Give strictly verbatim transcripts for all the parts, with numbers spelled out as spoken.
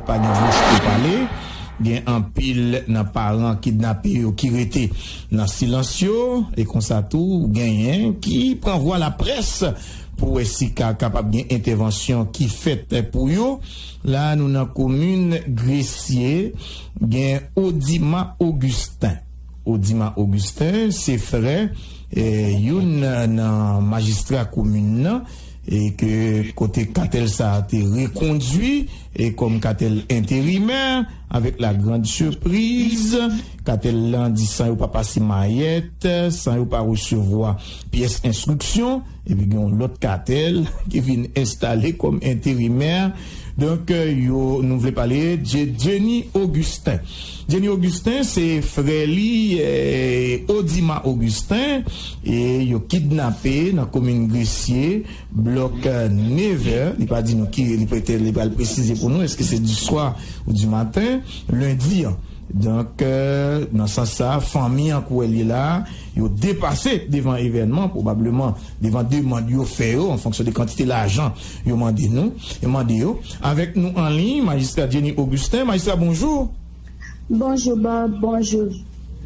Pa gen bouch pou pale. Gen anpil nan paran kidnape yo ki rete nan silans yo, e konsa tou, genyen ki pran vwa laprès pou wè si ka kapab gen entèvansyon ki fèt pou yo. La, nou nan komin Gresye, gen Odima Augustin. Odima Augustin, se frè, eh, youn nan majistra komin nan, e ke kote katèl sa a te rekondui, e kòm katèl enterimè, avèk la grande surprise, katèl lan di san yo pa pase mayèt, san yo pa resevwa pyès enstriksyon, epi gen yon lòt katèl ki vin enstale kòm enterimè. Donk, euh, yo, nou vle pale de Jenny Augustin. Jenny Augustin, se frè li, eh, Odima Augustin, e yo kidnape nan komin Gresye, blòk, euh, nevè. Li pa di nou ki, li prete, li pral presize pou nou, èske se di swa ou di maten, lendi an. Donk, euh, nan sans sa, fanmi an, kou wè l ye la, yo depase devan evènman, pwobableman devan demann yo fè yo, an fonksyon de kantite lajan yo mande nou, yo mande yo. Avèk nou an liy, majistra Jenny Augustin. Majistra, bonjou. Bonjou, Bob. Bonjou,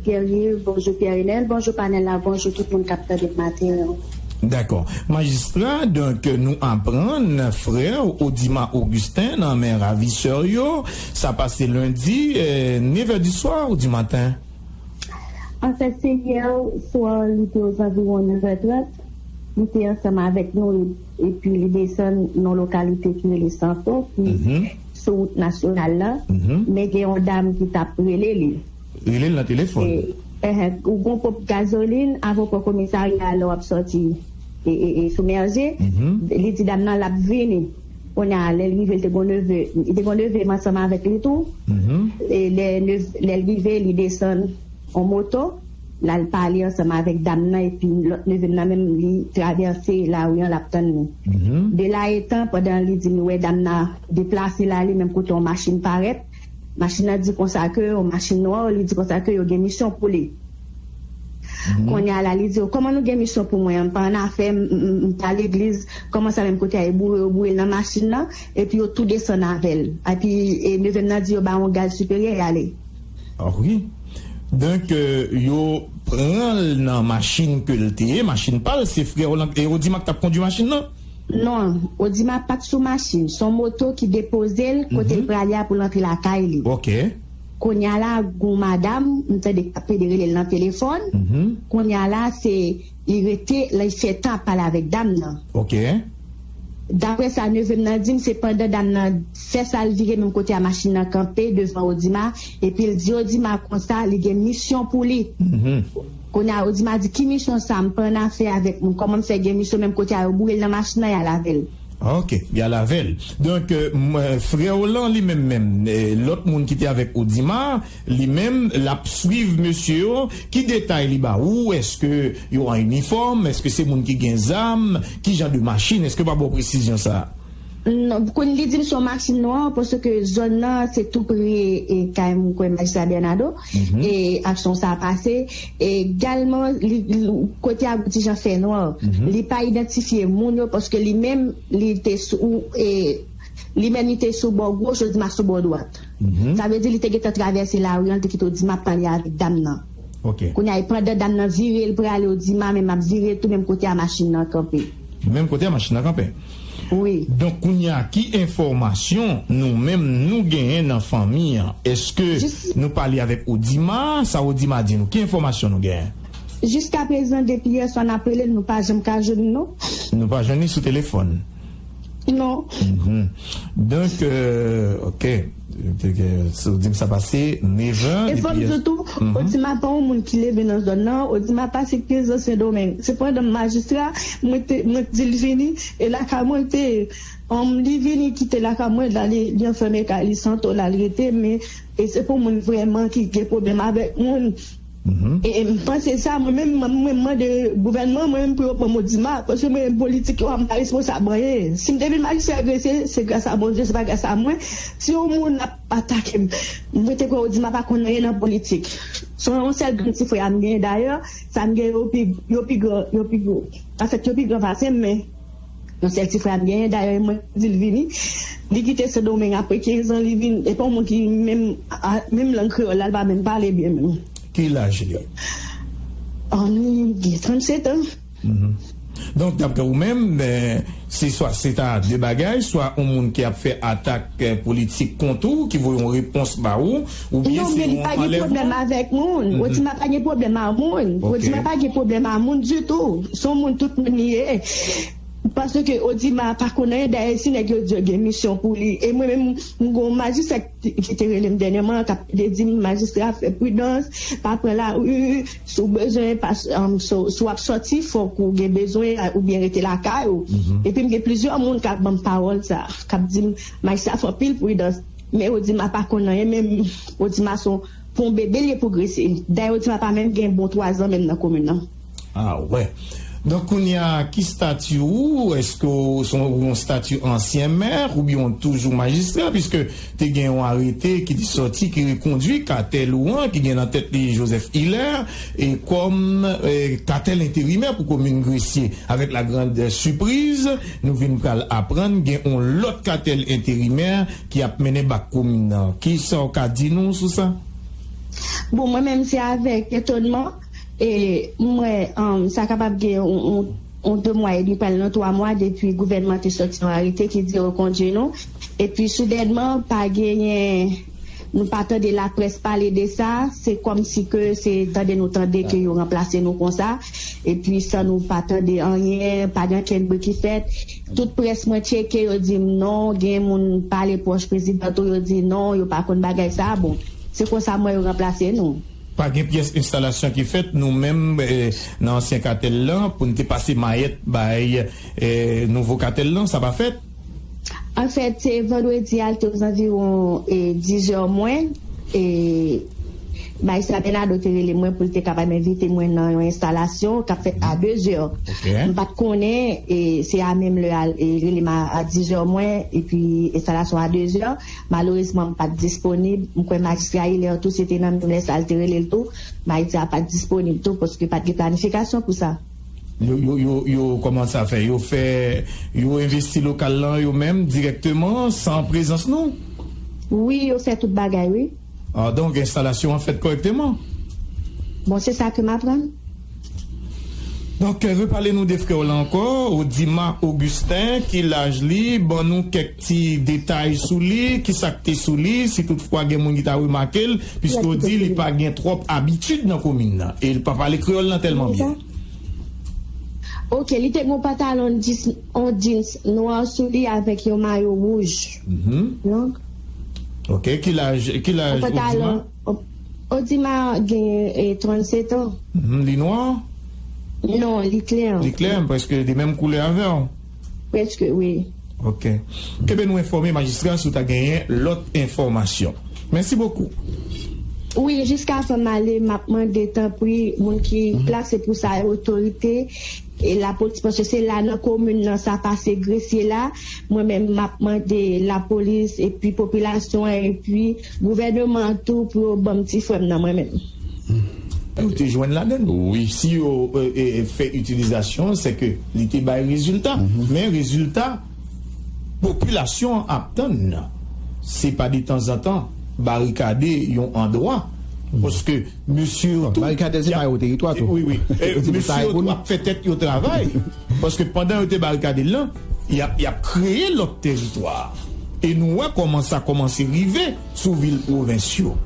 Guerrier. Bonjou, Pierre Enel. Bonjou, panèl la. Bonjou, tout moun k ap tande maten an. Dakò. Majistra, donk, nou aprann frè w, Odima Augustin, nan men ravisè yo. Sa pase lendi, eh, nevè di swa ou di maten? Anfèt, se yè swa, li te ozanviwon nevè trant. Li te ansanm avèk nou, epi li desann nan lokalite ki rele Santo, ki Mhm. sou wout nasyonal la. Mhm. Men gen yon dam ki t ap rele li. Rele l nan telefòn? E, eh, ou gon ponp gazolin, avan w pran komisarya a, lè w ap sòti, e, e, e, sou Mèje. Mhm. Li di dam nan l ap vini. Kounye a, lè l rive, li te gon neve, li te gon neve m ansanm avèk li tou. Mhm. E lè nev-, lè l rive, li desann yon moto, l al pale ansanm avèk dam nan, epi lòt neve m nan menm, li travèse lari an, l ap tann li. Mhm. De la etan, pandan li di m li wè dam nan deplase la, li menm kote yon machin parèt, machin nan di konsa ke, yon machin nwa, li di konsa ke yo gen misyon pou li. Mhm. Kounye a la, li di yo, "Kòman nou gen misyon pou mwen? M pa annafè, m, m, m pa legliz, kòman sa menm kote a, yo boure, yo boure l nan machin nan, epi yo tou desann avè l. Epi, e, neve m nan di yo ba yon gad siperyè, y ale." Ah wi. Donk, euh, yo pran l nan machin ke l te ye, machin pa l, se frè w lan, e Odima k t ap kondui machin nan? Non, Odima pa t sou machin. Se yon moto ki depoze l kote l Mhm. prale a pou l antre lakay li. Ok. Kounye a la, gon madanm, m tande k ap pede rele l nan telefòn. Mhm. Kounye a la, se li rete, li fè tan ap pale avèk dam nan. Ok. Daprè sa neve m nan di m, se pandan dam nan fè sa, l vire menm kote a machin nan kanpe devan Odima, epi l di Odima konsa, li gen misyon pou li. Mhm. Kounye a, Odima di, "Ki misyon sa? M pa annafè avèk moun. Kòman m fè gen misyon menm kote a yo boure l nan machin nan, y al avè l?" Ok, y al avè l. Donk, euh, m, euh, frè w lan, li menm menm, euh, lòt moun ki te avèk Odima, li menm, l ap swiv mesye yo. Ki detay li ba ou? Èske yo an inifòm? Èske se moun ki gen zam? Ki jan de machin? Èske w pa ba w presizyon sa a? Non, kounye li di m se yon machin nwa, paske zòn nan se tou pre, e, kay m, kwè majistra Bernardo, Mhm. e aksyon sa a pase. E egalman, li, li, kote a gon ti jan fè nwa. Mhm. Li pa idantifye moun yo, paske li menm, li te sou, e, li menm, li te sou bò goch, Odima sou bò dwat. Mhm. Sa vle di, li te gentan travèse lari an, li te kite Odima ap pale avèk dam nan. Ok. Kounye a, e pandan dam nan vire, l prale, Odima menm ap vire tou, menm kote a machin nan kanpe. Menm kote a machin nan kanpe. Wi. Donk, kounye a, ki enfòmasyon nou menm nou genyen nan fanmi an? Èske Jis- nou pale avèk Odima? Sa Odima di nou? Ki enfòmasyon nou genyen? Jiskaprezan, depi yè swa n ap rele l, nou pa janm ka jwenn li, non. Nou pa jwenn li sou telefòn? Non. Mhm. Donk, euh, ok. Donk, euh, si w di m sa pase neve an, E fò m depi di w tou, Mhm. Odima pa yon moun ki leve nan zòn nan, Odima pase kenz an Sendomeng. Sepandan, majistra, mwen te, mwen te di l vini, e lakay mwen te, um, li vini kite lakay mwen, la li, li anfème kay li Santo, la l rete, men, e se pou moun vrèman ki gen pwoblèm avèk moun. Mhm. E, e m panse sa, mwen menm, mwen, mwen mande gouvènman, mwen menm pou yo pran Odima, paske mwen menm politik yo, m pa responsab anyen. Si m te vin majistra Gresye, se gras a Bondye, se pa gras a mwen. Si yon moun ap atake m, mwen te kwè Odima pa konn anyen nan politik. Se yon sèl grann ti frè a m genyen, dayè, sa m genyen yo pi, yo pi gran, yo pi gwo. Anfèt, yo pi gran pase m, men Yon sèl ti frè m genyen, dayè mwen di l vini. Li kite Sendomeng apre kenz an, li vin. E pa yon moun ki menm, a, menm lang kreyòl la, l pa menm pale byen menm. Ki laj li? An, li gen trannsenk an. Mhm. Donk, daprè ou menm, eh, se swa se ta de bagay, swa yon moun ki ap fè atak, eh, politik kont ou, ki voye yon repons ba ou, oubyen non, se men li yon pa gen pwoblèm avèk moun. Mhm. Odima pa gen pwoblèm a moun. Ok. Odima pa gen pwoblèm a moun ditou. Se yon moun tout moun li ye. Paske Odima pa konn anyen, dayè si nèg yo di yo gen misyon pou li. E mwen menm, m gon majistra ki te rele m dènyèman, k ap pede di m, "Majistra, fè pridans, pa pran lari, si w bezwen, pa, um, so, si w ap sòti, fòk ou gen bezwen, a, oubyen rete lakay ou." Mhm. Epi m gen plizyè moun k ap ban m pawòl sa, k ap di m, "Majistra, fè anpil pridans." Men Odima pa konn anyen, men Odima se yon, pou yon bebe l ye pou grese. Dayè Odima pa menm gen bon twa zan menm nan komin nan. Ah, wè. Donk, kounye a, ki stati ou? Èske w se yon, yon stati ansyen mè oubyen w toujou majistra? Piske te gen yon arete ki te sòti ki rekondui katèl ou an, ki gen nan tèt li Joseph Hilaire, e kòm, e, katèl enterimè pou komin Gresye. Avèk la grande surprise, nou vin pral aprann gen yon lòt katèl enterimè ki ap mennen bak komin nan. Kisa w ka di nou sou sa? Bon, mwen menm, se avèk etònman, e, m wè, um, sa kapab gen yon, yon, yon de mwa edmi, pral nan twa mwa depi gouvènman te sòti yon arete ki di rekondui nou. Epi, soudènman, pa genyen, nou pa tande laprès pale de sa. Se kòmsi ke se tande nou tande ke yo ranplase nou konsa. Epi, san nou pa tande anyen, pa gen okenn bri ki fèt. Tout près mwen tcheke, yo di m non. Gen moun pale pwòch prezidan tou, yo di non, yo pa konn bagay sa. Bon, se konsa m wè yo ranplase nou. Pa gen pyès enstalasyon ki fèt, nou menm, eh, nan ansyen katèl lan, pou n te pase mayèt bay, eh, nouvo katèl lan, sa pa fèt? Anfèt, se vandredi a, l te ozanviwon, eh, diz è mwen, eh, Majistra Bernardo te rele mwen pou l te kapab envite mwen nan yon enstalasyon k ap fèt a de zè. Ok. M pa t konnen, eh, se a menm lè a, eh, rele m a, a diz è mwen, epi enstalasyon a de zè. Malerezman, m pa t disponib. M kwè majistra Hilaire tou, se te nan menm lè sa, l te rele l tou. Majistra pa t disponib tou, paske pa t gen planifikasyon pou sa. Yo, yo, yo, yo kòmanse a fè? Yo fè, yo envesti lokal lan yo menm dirèkteman, san prezans nou? Wi, yo fè tout bagay, wi. Ah, donk, enstalasyon an fèt kòrèkteman? Bon, se sa ke m aprann. Donk, repale nou de frè w la ankò, Odima Augustin, ki laj li, ban nou kèk ti detay sou li, ki sa k te sou li, si toutfwa gen moun ki ta remake l, piske w di li pa gen twòp abitid nan komin nan, e l pa pale kreyòl nan tèlman byen. Ok, li te gen yon pantalon jins, yon jins nwa sou li avèk yon mayo wouj. Mhm. Donk, ok, ki laj, ki laj yon pantalon, Odima? Odima gen, eh, trannsenk an. Mhm, li nwa? Non, li klè. Li klè, prèske de menm koulè avè w. Prèske, wi. Ok. Kenbe nou enfòme, majistra, si w ta genyen lòt enfòmasyon. Mèsi bokou. Wi, jiskavan m ale, m ap mande, tanpri, moun ki plase pou sa, otorite, e lapolis, paske se la nan komin nan sa pase, Gresye la. Mwen menm, m ap mande lapolis, epi popilasyon an, epi gouvènman an tou, pou yo ban m ti frè m nan mwen menm. Ou te jwenn ladann? Wi. Si yo, e, e, fè itilizasyon, se ke li te bay rezilta. Mhm. Men rezilta, popilasyon an ap tann nan. Se pa detanzantan barikade yon andwa. Mhm. Paske mesye yo tou, barikade se pa yo teritwa tou. Wi, wi. E, mesye yo tou ap fè tèt yo travay. Paske pandan yo te barikade l lan, y ap, y ap kreye lòt teritwa. E nou wè kòman sa kòmanse rive sou vil pwovens yo.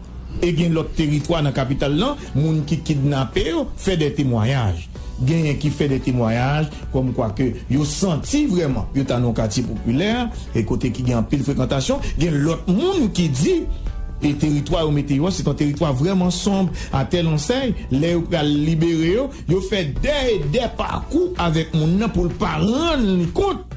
E gen lòt teritwa nan kapital lan, moun ki kidnape yo fè de temwayaj. Genyen ki fè de temwayaj kòmkwa ke yo santi vrèman yo ta nan yon katye popilè, e kote ki gen anpil frekantasyon. Gen lòt moun ki di, e teritwa yo mete yo an, se yon teritwa vrèman sonb, a tèl ansèy, lè yo pral libere yo, yo fè dè e dè pakou avèk moun nan pou l pa rann li kont.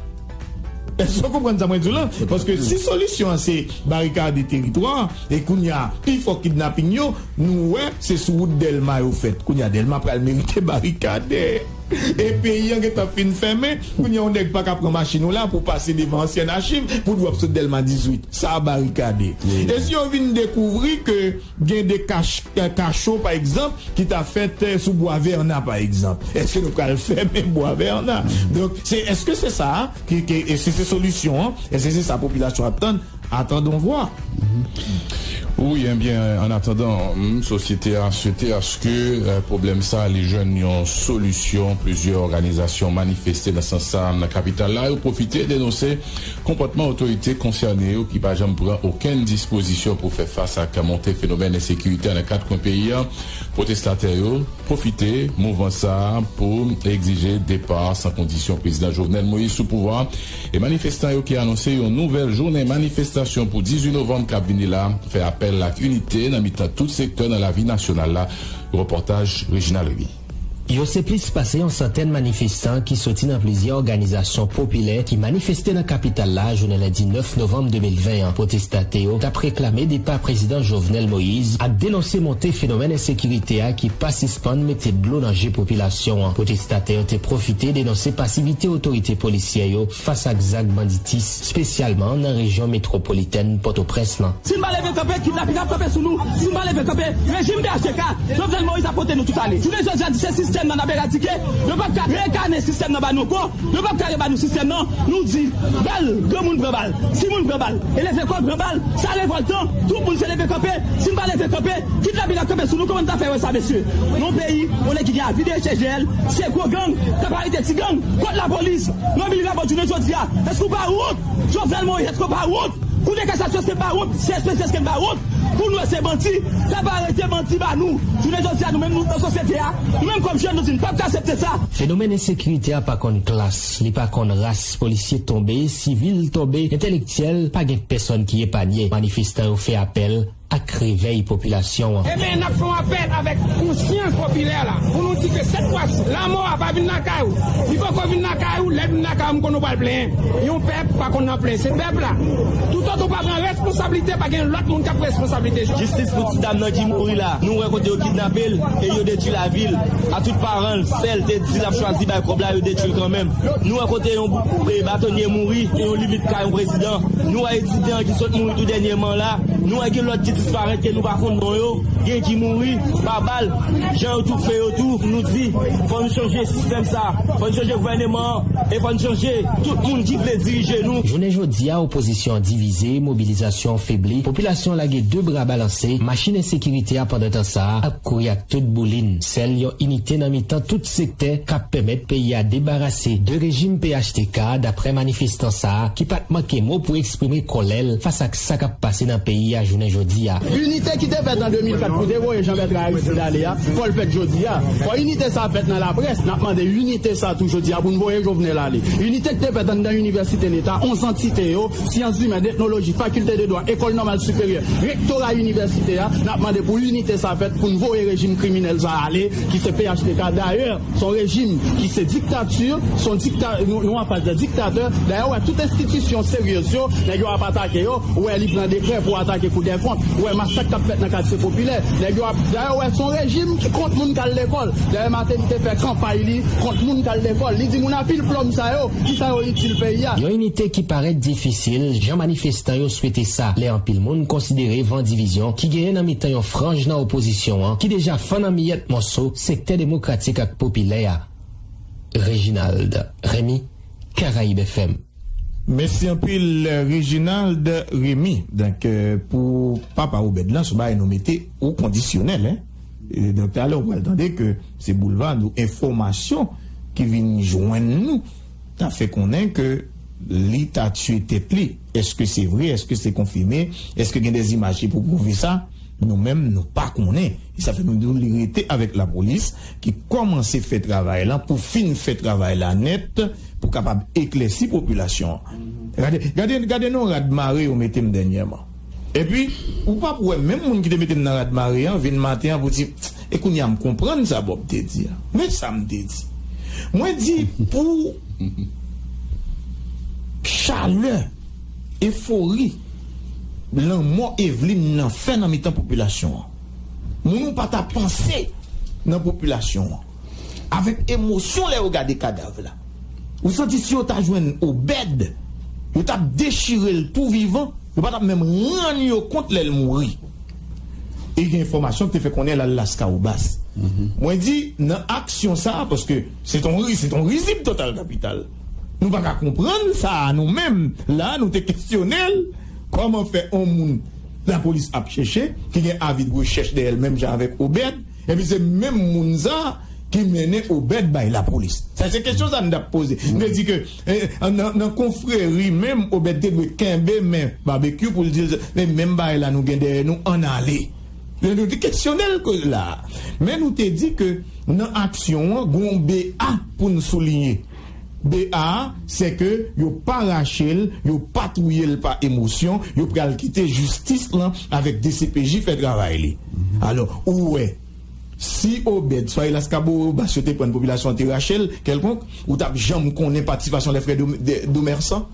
Èske w konprann sa mwen di w la? Paske si solisyon an se barikade teritwa, e kounye a, pifò kidnaping yo, nou wè, se sou wout Dèlma yo fèt. Kounye a, Dèlma pral merite barikade. E peyi an gentan fin fèmen, kounye a yon nèg pa ka pran machin ou la pou pase devan ansyen achiv, pou di w ap sot Dèlma dizuit. Sa barikade. E si yo vin dekouvri ke gen de kach, kacho, pa egzanp, ki ta fèt, eh, sou Bwa Vèna, pa egzanp? Èske nou pral fèmen Bwa Vèna? Donk, se, èske se sa ki, ki, èske se solisyon an? Èske se sa popilasyon ap tann? Attendons voir. Wi, ebyen, an atandan, m, sosyete a swete aske, eh, pwoblèm sa li jwenn yon solisyon. Plizyè òganizasyon manifeste nan sans sa nan kapital la. Yo pwofite denonse konpòtman otorite konsène yo ki pa janm pran okenn dispozisyon pou fè fas ak monte fenomèn ensekirite a nan kat kwen peyi a. Pwotestatè yo pwofite mouvman sa a pou egzije depa san kondisyon prezidan Jovenel Moïse sou pouvwa a. E manifestan yo ki anonse yon nouvèl jounen manifestasyon pou dizuit novanm k ap vini la fè apèl ak inite nan mitan tout sektè nan lavi nasyonal la. Repòtaj Reginald Rémy. Yo se plis pase yon santèn manifestan ki soti nan plizyè òganizasyon popilè ki manifeste nan kapital la jounen lendi nèf novanm de mil ven an. Pwotestatè yo t ap reklame depa prezidan Jovenel Moïse ak denonse monte fenomèn ensekirite a ki pa sispann mete dlo nan je popilasyon an. Pwotestatè yo te pwofite denonse pasivite otorite polisyè yo fas ak zak banditis, espesyalman nan rejyon metwopolitèn Pòtoprens lan. Si n pa leve kanpe, kidnaping ap kanpe sou nou. Si n pa leve kanpe, rejim P H T K, Jovenel Moïse ap pote nou tout ale. Jounen jodi a, di se sistèm nan n ap eradike. Yo p ap ka rekane sistèm nan ba nou ankò. Yo p ap ka reba nou sistèm nan. Nou di, bal, granmoun pran bal, timoun pran bal, e leve kò pran bal. Sa revòltan. Tout moun se leve kanpe. Si n pa leve kanpe, kidnaping ap kanpe sou nou. Kòman n ta fè wè sa, mesye? Yon peyi kote ki gen avi de C G L, se gwo gang k ap arete ti gang kont lapolis. Nan mil rabòt jounen jodi a, èske w pa wont? Jovenel Moïse, èske w pa wont? Kou de kasasyon, èske n pa wont? Si espesye, èske n pa wont? Pou nou wè se bandi k ap arete bandi ba nou. Jounen jodi a, nou menm, nou nan sosyete a, nou menm kòm jèn, nou di n p ap ka aksepte sa. Fenomèn ensekirite a pa konn klas, li pa konn ras. Polisye tonbe, sivil tonbe, entèlektyèl, pa gen pèsonn ki epanye. Manifestan yo fè apèl ak revèy popilasyon an. Ebyen, n ap fè yon apèl avèk konsyans popilè la pou nou di ke sèt fwa si, lanmò a pa vin lakay ou. Li poko vin lakay ou, lè l vin lakay ou, m konnen w pral plenyen. Yon pèp pa konn nan plenyen, se pèp la. Toutotan w pa pran responsablite, pa gen lòt moun k ap pran responsablite. Jistis pou ti dam nan ki mouri la. Nou wè kote yo kidnape l e yo detwi lavi l. A tout paran l, sè l te di l ap chwazi bay kòb la, yo detwi l kanmenm. Nou wè kote yon bou-, e, batonye mouri, e yon limit ka yon prezidan. Nou wè etidyan ki sot mouri tou dènyèman la. Nou wè gen lòt ki disparèt ke nou pa konn non yo. Gen ki mouri pa bal. Jan yo toufe yo tou. Nou di, fò n chanje sistèm sa. Fò n chanje gouvèneman an. E fò n chanje tout moun ki vle dirije nou. Jounen jodi a, opozisyon an divize, mobilizasyon an febli, popilasyon an lage de bra balanse, machin ensekirite a pandan tan sa a ap kouri ak tout boulin. Sèl yon inite nan mitan tout sektè k ap pèmèt peyi a debarase de rejim P H T K, daprè manifestan sa a, ki pa t manke mo pou eksprime kòlè l fas ak sa k ap pase nan peyi a jounen jodi a. Inite ki te fèt an de mil kat pou te voye Jean Bertrand Aristide ale a, fò l fèt jodi a. Fò inite sa a fèt nan laprès. N ap mande inite sa a tou jodi a pou n voye Jovenel ale. Inite ki te fèt anndan inivèsite Leta, onz antite yo, syans imen, etnoloji, fakilte de dwa, ekòl nòmal siperyè, rektora inivèsite a, n ap mande pou inite sa a fèt pou n voye rejim kriminèl sa a ale, ki se P H T K. Dayè, se yon rejim ki se diktati, se yon dikta-, nou, nou an fas de diktatè. Dayè, w wè tout enstitisyon seryez yo, nèg yo ap atake yo, w wè li pran dekrè pou atake Kou dèkont, w wè masak k ap fèt nan katye popilè, nèg yo ap, dayè, w wè se yon rejim ki kont moun k al lekòl. Dayè, Martelly te fè kanpay li kont moun k al lekòl. Li di moun a pil plòm sa yo, kisa yo itil peyi a? Yon inite ki parèt difisil, jan manifestan yo swete sa, lè anpil moun konsidere van divizyon ki genyen nan mitan yon franj nan opozisyon an, ki deja fann an miyèt mòso sektè demokratik ak popilè a. Reginald Remy, Caraïbes F M. Mèsi anpil, Reginald Remy. Donk, euh, pou papa Obed lan, se yon bagay nou mete o kondisyonèl, en. E donk, talè, ou pral tande ke se boulva nou enfòmasyon ki vin jwenn nou ta fè konnen ke li ta tiye tèt li. Èske se vre? Èske se konfime? Èske gen de imaj ki pou pwouve sa? Nou menm, nou pa konnen. E sa fè nou di w li rete avèk lapolis ki kòmanse fè travay la pou fin fè travay la nèt, pou kapab eklèsi popilasyon an. Gade, gade, gade non rad mare yo mete m dènyèman. Epi, ou p ap wè menm moun ki te mete m nan rad mare an vin maten an pou di, e kounye a m konprann sa Bob te di a. Men sa m te di. Mwen di pou chalè, efori, lanmò Evelyn nan fè nan mitan popilasyon an. Moun ou pa ta panse nan popilasyon an. Avèk emosyon lè yo gade kadav la. Ou santi si yo ta jwenn Obed, yo t ap dechire l tou vivan, yo pa t ap menm rann yo kont lè l mouri. E gen enfòmasyon ki te fè konnen l al Laskawobas. Mwen di, nan aksyon sa a, paske se t on ri-, se t on rizib total kapital. Nou pa ka konprann sa a nou menm. La, nou te kesyone l, kòman fè on moun lapolis ap chèche, ki gen avi de rechèch dèyè l menm jan avèk Obed, epi se menm moun sa a ki mennen Obed bay lapolis. Sa se kesyon sa n t ap poze. M te di ke, eh, nan, nan konfreri menm, Obed te dwe kenbe men Babekyou pou l di l, men menm bagay la nou gen dèyè nou, ann ale. Nou te kesyone l koz la. Men nou te di ke nan aksyon an, gon B A pou n souliye. B A a, se ke yo pa rache l, yo pa touye l pa emosyon, yo pral kite jistis lan avèk D C P J fè travay li. Alò, ou wè, si Obed, swa e Laskawobas yo te pran popilasyon an te rache l, kèlkonk, ou t ap janm konnen patisipasyon lè frè Dom-, de-, Domersan,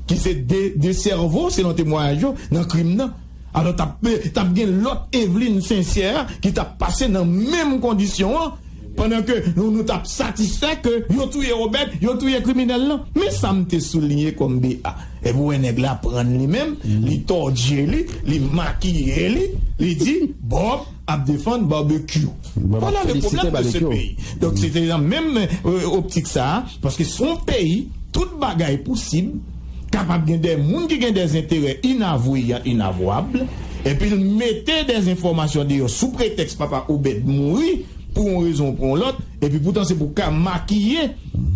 ki se de, de sèvo, selon temwayaj yo, nan krim nan. Alò, t ap, t ap gen lòt Eveline Sincère ki t ap pase nan menm kondisyon an, pandan ke nou, nou t ap satisfè ke yo touye Obed, yo touye kriminèl lan. Men sa m te souliye kòm B A. Epi w wè nèg la pran li menm, li tòdye li, li makiye li, li di, Bob ap defann Babekyou. Vwala le pwoblèm de se peyi. Donk, se te nan menm, euh, optik sa a, paske se yon peyi, tout bagay posib, kapab gen de moun ki gen de enterè inavouyan, inavwab, epi l mete de enfòmasyon deyò sou pretèks papa Obed mouri pou yon rezon ou pou yon lòt, epi poutan se pou ka makiye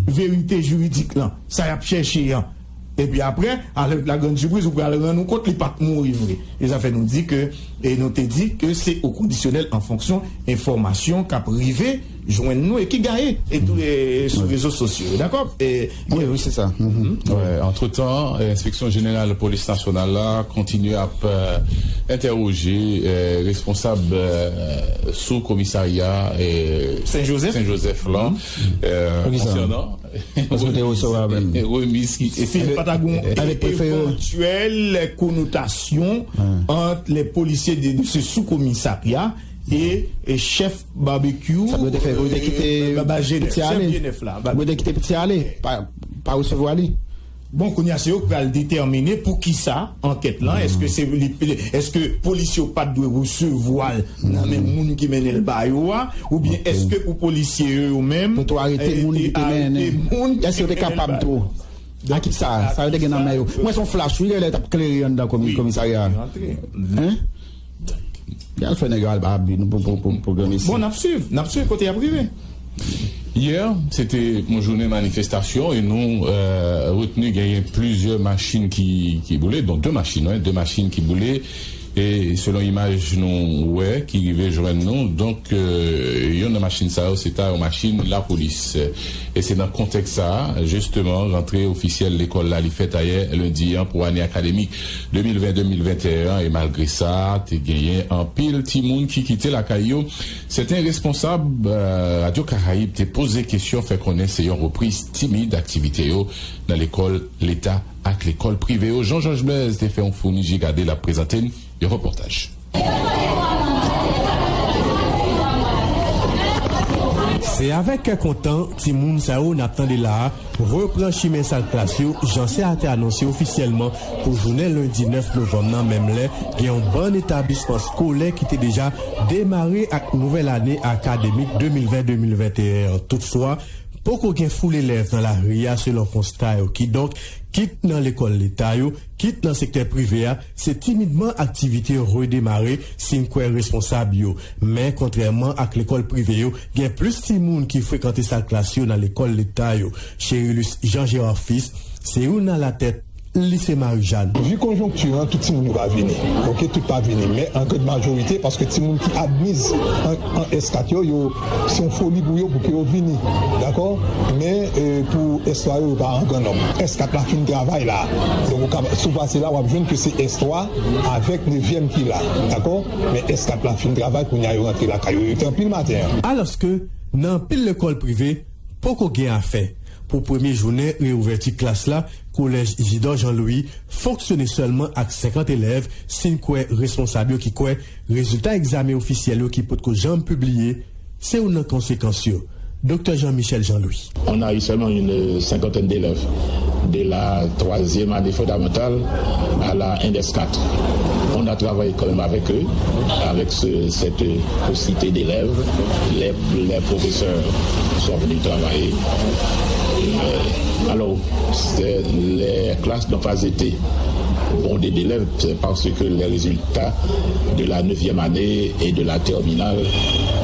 verite jiridik lan, sa y ap chèche an. Epi apre, avèk la grande surprise, ou pral rann ou kont li pa t mouri vre. E sa fè nou di ke, e nou te di ke se o kondisyonèl an fonksyon enfòmasyon k ap rive jwenn nou e ki gaye e tou, e sou rezo sosyo yo, dakò? E, wi, wi, se sa. Wè, antretan, Enspeksyon Jeneral Polis Nasyonal la kontinye ap, euh, entèwoje, euh, responsab, euh, sou komisarya, euh, Sen Jozèf. Sen Jozèf lan, euh, konsènan Paske w te resevwa menm. Remiz ki... Si l pa ta gon evantyèl konotasyon ant lè polisye de, de se sou komisarya e, e chèf Babekyou, sa dwe te fè, ou te kite piti ale. Ou te kite piti ale, pa, pa resevwa li. Bon, kounye a, se yo k pral detèmine poukisa ankèt lan, èske se li, èske polis yo pa t dwe resevwa l nan men moun ki mennen l ba yo a, oubyen èske pou polisye yo, yo menm, pou tou arete moun ki te mennen, èske yo te kapab tou? A ki sa, sa yo te gen nan men yo? Mwen se yon flach wi, lè t ap klere anndan komi-, komisarya a. Hein? Y al fè nèg yo al ba abi nou pou, pou, pou, pou granmesi. Bon, n ap swiv, n ap swiv kote y ap rive. Yè, se te yon jounen manifestasyon e nou, euh, retni genyen plizyè machin ki, ki boule, donk de machin, wi, de machin ki boule. E selon imaj nou wè ki rive jwenn nou, donk, euh, youn nan machin sa yo, se ta yon machin lapolis. E se nan kontèks sa a, jisteman, rantre ofisyèl lekòl la, li fèt ayè lendi an pou ane akademik de mil ven, de mil venteyen an, e malgre sa, te genyen anpil timoun ki kite lakay yo. Sèten responsab, euh, Radyo Karayib te poze kesyon, fè konnen se yon repriz timid aktivite yo nan lekòl leta ak lekòl prive yo. Jean Georges Blaise te fè yon founi je gade, l ap prezante n yon repòtaj. Se avèk kè kontan timoun sa yo n ap tande la a repran chimen sal klas yo, jan sè a te anonse ofisyèlman pou jounen lendi nèf novanm nan, menm lè gen yon bann etablisman skolè ki te deja demare ak nouvèl ane akademik de mil ven, de mil venteyen an. Toutfwa, poko gen foul elèv nan lari a, selon konsta yo. Kidonk, kit nan lekòl leta yo, kit nan sektè prive a, se timidman aktivite yo redemare, si n kwè responsab yo. Men, kontrèman ak lekòl prive yo, gen plis timoun ki frekante sal klas yo nan lekòl leta yo. Cherilus Jean Gérard Fils se youn nan latèt lise Marijàn. Vi konjonkti an, tout timoun yo pa vini. Oke, tout pa vini, men an grand majorite, paske timoun ki admiz an, an S kat yo, yo, se yon foli pou yo, pou ke yo vini. Dakò? Men, e, pou S twa yo, yo pa an gran nonb. S kat la fin travay la. Donk, ou ka, si w pase la, w ap jwenn ke se S twa avèk nevyèm ki la. Dakò? Men S kat la fin travay, kounye a yo rantre lakay yo. Yo te anpil maten an. Alòske, nan anpil lekòl prive, poko gen afè. Pou premye jounen reouvèti klas la, Kolèj Isidore Jean Louis fonksyone sèlman ak senkant elèv, si n kwè responsab yo ki kwè rezilta egzamen ofisyèl yo ki potko janm pibliye se youn nan konsekans yo. Doktè Jean-Michel Jean-Louis. On a eu seulement une cinquantaine d'élèves, de la troisième année fondamentale à la N S quatre. On a travaillé quand même avec eux, avec ce- cette quantité d'élèves. Les, les professeurs sont venus travailler. Euh, alors, c'est- les classes n'ont pas été bondées d'élèves, c'est parce que les résultats de la neuvième année et de la terminale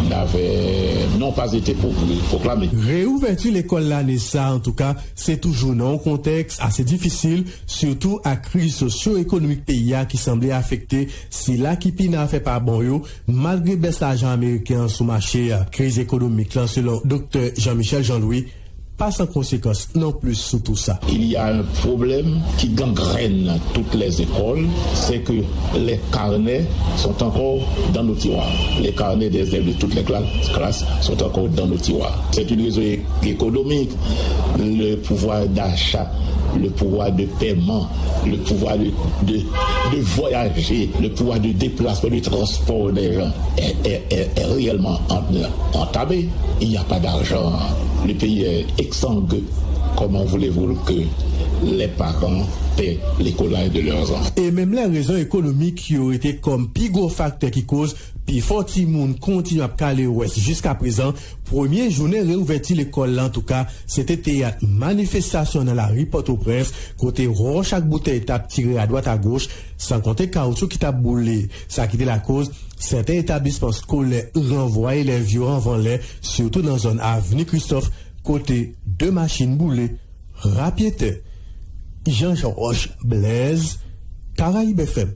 n'avaient- n'ont pas été pro- proclamés. Reouvèti lekòl lane sa, antouka, se toujou nan yon kontèks ase difisil, sitou ak kriz sosyo-ekonomik peyi a ki sanble afekte sila ki pi nan afè pa bon yo, malgre bès lajan ameriken an sou mache a. Kriz ekonomik lan, selon Doktè Jean-Michel Jean-Louis, pa san konsekans non plis sou tou sa. Il y a un problème qui gangrène toutes les écoles, c'est que les carnets sont encore dans nos tiroirs. Les carnets des élèves de toutes les cla- classes sont encore dans nos tiroirs. C'est une raison é- économique. Le pouvoir d'achat, le pouvoir de paiement, le pouvoir de, de, de voyager, le pouvoir de déplacement, de transport des gens est, est- est- est réellement en- entamé. Il n'y a pas d'argent. Le pays est exsangue. Comment voulez-vous que les parents paient l'écolage de leurs enfants? E menm lè rezon ekonomik yo rete kòm pi gwo faktè ki koz pifò timoun kontinye ap kale wès jiskaprezan, premye jounen reouvèti lekòl la, antouka, se te teyat manifestasyon nan lari Pòtoprens, kote wòch ak boutèy t ap tire adwat agoch, san konte kawoutchou ki t ap boule, sa ki te lakoz sèten etablisman eskolè ranvwaye elèv yo anvan lè, sitou nan zòn Avni Kristòf, kote de machin boule. Rapyetè, Jean Georges Blaise, Caraïbes F M.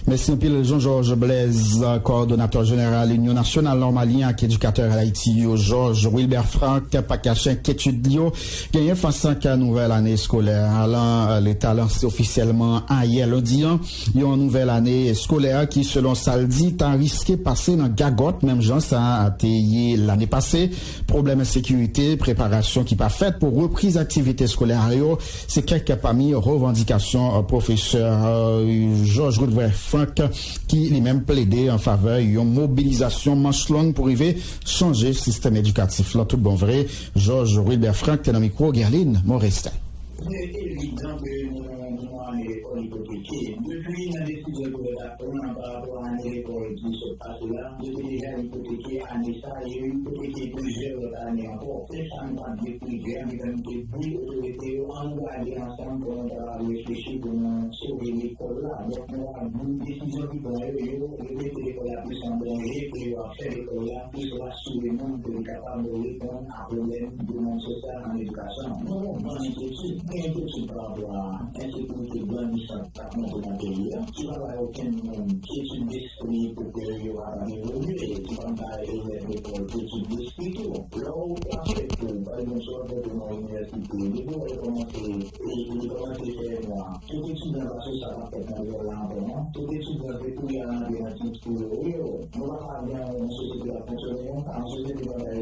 Mèsi anpil, Jean Georges Blaise, kowòdonatè jeneral Inyon Nasyonal Nòmalyen ak Edikatè Ayiti yo, Georges Wilbert Frank, pa kache enkyetid li yo genyen fas ak nouvèl ane eskolè a lan. Leta lanse ofisyèlman ayè lendi an yon nouvèl ane eskolè ki, selon sa l di, ta riske pase nan gagòt, menm jan sa te ye lane pase. Pwoblèm ensekirite, preparasyon ki pa fèt pou repriz aktivite eskolè a yo, se kèk pami revandikasyon, euh, pwofesè, euh, Georges Wilbert Frank, ki li menm plede an favè yon mobilizasyon manch long pou rive chanje sistèm edikatif lan. Tout bon vre, Georges Wilbert Frank te nan mikwo Guerline Morestin. Se evidan ke nou, nou ane lekòl ipoteke. Depi nan desizyon gouvènman pran pa rapò a ane lekòl ki sot pase la, yo te deja ipoteke ane sa e yo ipoteke plizyè lòt ane ankò. Se sa nou pa t vle k rive a, men nou te di otorite yo, ann nou gade ansanm kòman nou kapab reflechi pou nou sove lekòl la. Donk, nou ap di desizyon ki pran yo, yo, yo mete lekòl la plis an danje ke yo ap fè lekòl la plis rasireman ke li kapab reponn a pwoblèm demann sosyal an edikasyon. Nou gen yon bann enkyetid, gen enkyetid pa rapò a ensekirite grandisant k ap monte nan peyi a, ki pa bay okenn moun kyetid despri pou ke yo kapab evolye, ki pa bay elèv lekòl kyetid despri tou. Lè w ap fè kou, pa egzanp, si w ap fè kou nan inivèsite, depi w wè yo kòmanse, e, yo kòmanse fè nwa, tout etidyan pa sou sa k ap fèt nan lekòl la ankò, non? Tout etidyan se pou y al antre nan titri yo, wi, yo. Nou pa ka gen yon sosyete k ap fonksyone konsa, yon sosyete pa bay,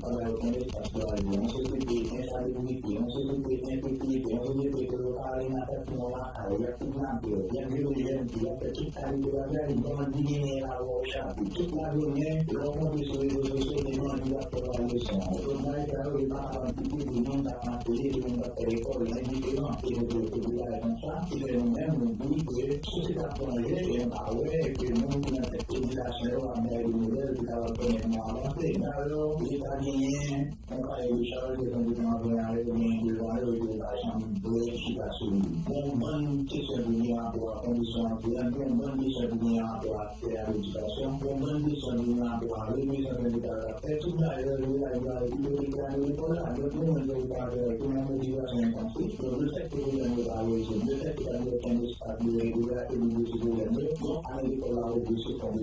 pa bay okenn espas pou aji, yon sosyete ensalebrite, yon sosyete ensekirite, yon sosyete ke yo ka ale nan tèt moun lakay, y ap kidnape yo, y ap vyole jèn fi, y ap fè tout kalite bagay, bandi genyen la, w ap chape. Tout lajounen, lè w monte sou rezo sosyo, se bandi y ap fè ba leson. Tout bagay sa yo, yo pa kapab kite de moun k ap mache, de moun k ap fè lekòl, endiferan. E popilasyon sa, ki fè nou menm, nou di ke sosyete ap chanje e nou pa wè ke moun ki nan tèt edikasyon yo ap bay de modèl ki kapab pèmèt nou avanse. Dayè, Leta genyen yon kaye de chaj ke kandida an genyen yo genyen devan yo e ke yo pa janm vle chita sou li. Gen yon bann kesyon ki gen rapò ak kondisyon anpil, gen yon bann kesyon ki gen rapò ak aksè a ledikasyon, gen yon bann kesyon ki gen rapò ak reprezantan Leta yo k ap fè tout bagay yo, yo la yo ale ipoteke ane lekòl la. Donk, nou menm, nou pa fè ke nan motivasyon enkonstwi. Donk, lefètke pwoblèm yo pa rezoud, lefètke pa gen okenn espas de, de reaksyon sou pwoblèm yo, donk, ane lekòl la ouvri sou fon